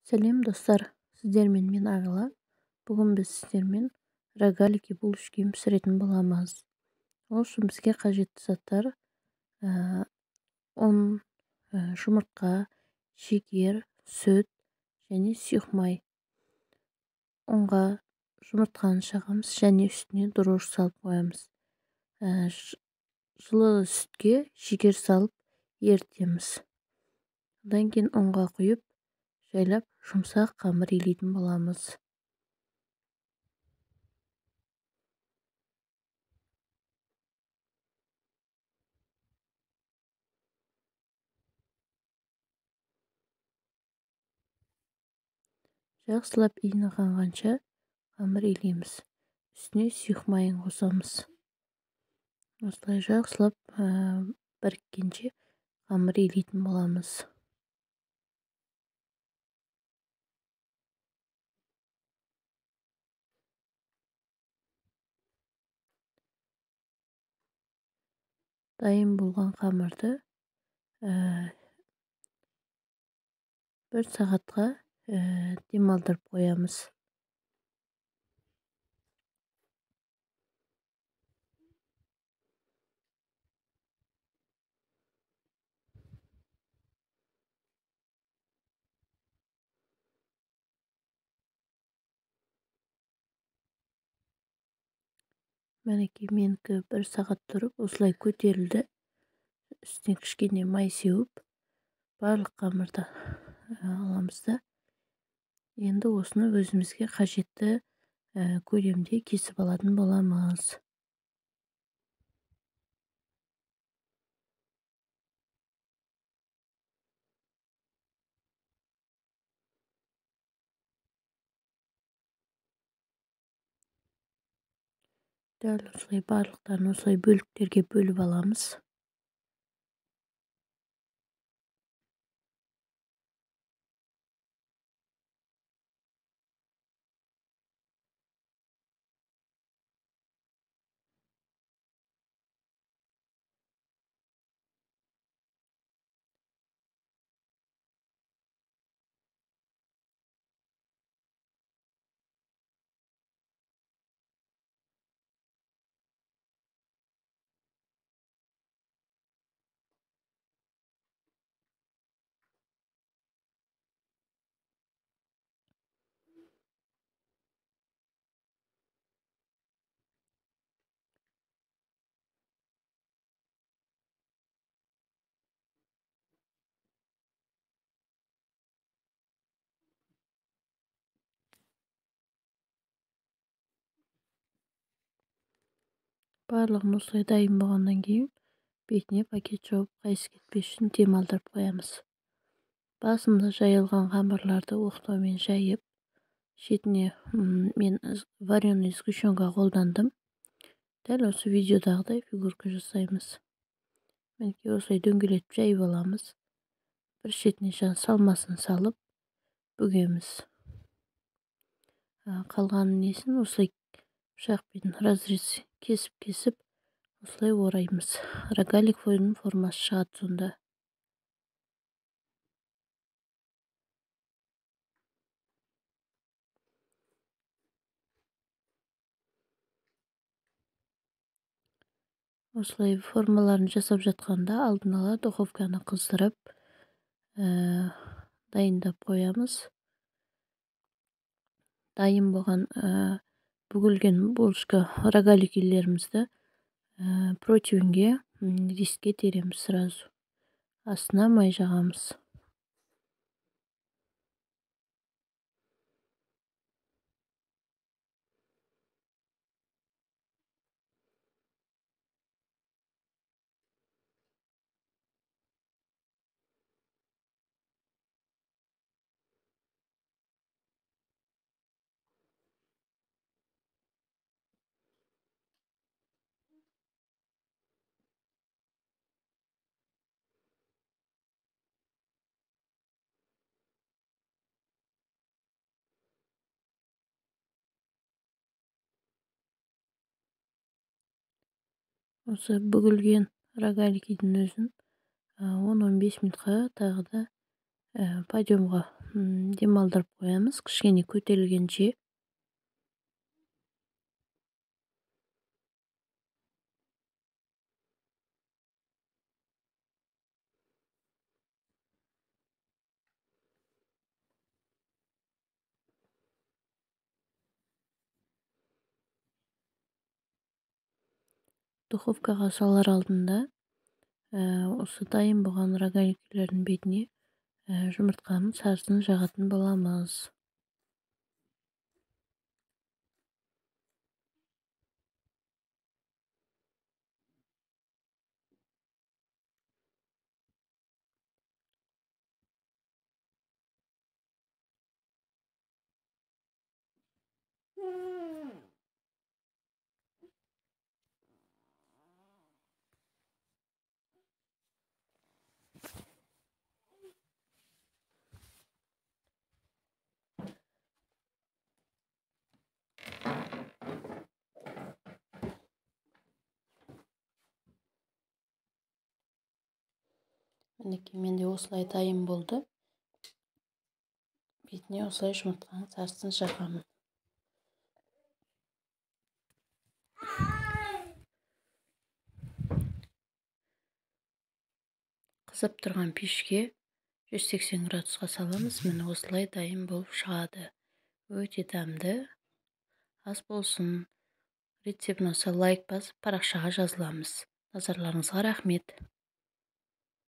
Сәлем достар, сіздермен мен Арла. Бүгін біз сіздермен рогалики булочки пісіретін боламыз. Ол үшін бізге қажетті заттар ұн, жұмыртқа, шекер, сүт және сұйық май. Ұнға жұмыртқаны шағамыз және үстіне дрожжи салып қоямыз. Жылы сүтке шекер салып ерітеміз. Одан кейін ұнға құйып, жайлап жұмсақ қамыр илейтін боламыз. Жақсылап иіні қанғанша қамыр илейміз. Үстіне сұйық майын қосамыз. Осылай жақсылап біріккенше қамыр илейтін боламыз. Дайын болған қамырды 1 сағатқа демалдырып қоямыз. Мінекей, менікі 1 сағат тұрып, осылай көтерілді. Үстіне кішкене май сеуіп, барлық қамырды аламыз да. Енді осыны өзімізге қажетті көлемде кесіп алатын боламыз. Дәл осылай барлықтарын осылай бөліктерге бөліп аламыз. Барлығын осылай дайын болғаннан кейін бетіне пакет жауып, қайыс кетпес үшін демалдырып қоямыз. Басында жайылған қамырларды оқтаумен жайып, шетіне мен вареный сгущенка қолдандым. Дәл осы видеодағыдай фигурка жасаймыз. Мінекей, осылай дөңгелетіп жайып аламыз. Бір шетіне салмасын салып бүгеміз. Қалған несін осылай пышақпен разрез кесіп-кесіп осылай ораймыз. Рогалик формасы шығады сонда. Осылай формаларын жасап жатқанда алдын ала духовканы қыздырып, дайындап қоямыз. Дайын болған бүгілген булочка рогаликилерімізді противенге, дискке тереміз сразу. Астына май жағамыз. Осы бүгілген рогаликидің өзін 10-15 минутқа тағы да подъемға Демалдырып қоямыз, кішкене көтерілгенше. Духовкаға салар алдында осы дайын болған рогаликтердің бетіне жұмыртқаның сарысын жағатын боламыз. Мінекей, менде осылай дайын болды. Бетіне осылай жұмыртқаның сарысын жағамын. Қызып тұрған пешке 180 градусқа саламыз. Міне осылай дайын болып шығады. Өте дәмді. Ас болсын. Рецепт ұнаса лайк басып, парақшаға жазыламыз. Назарларыңызға рахмет.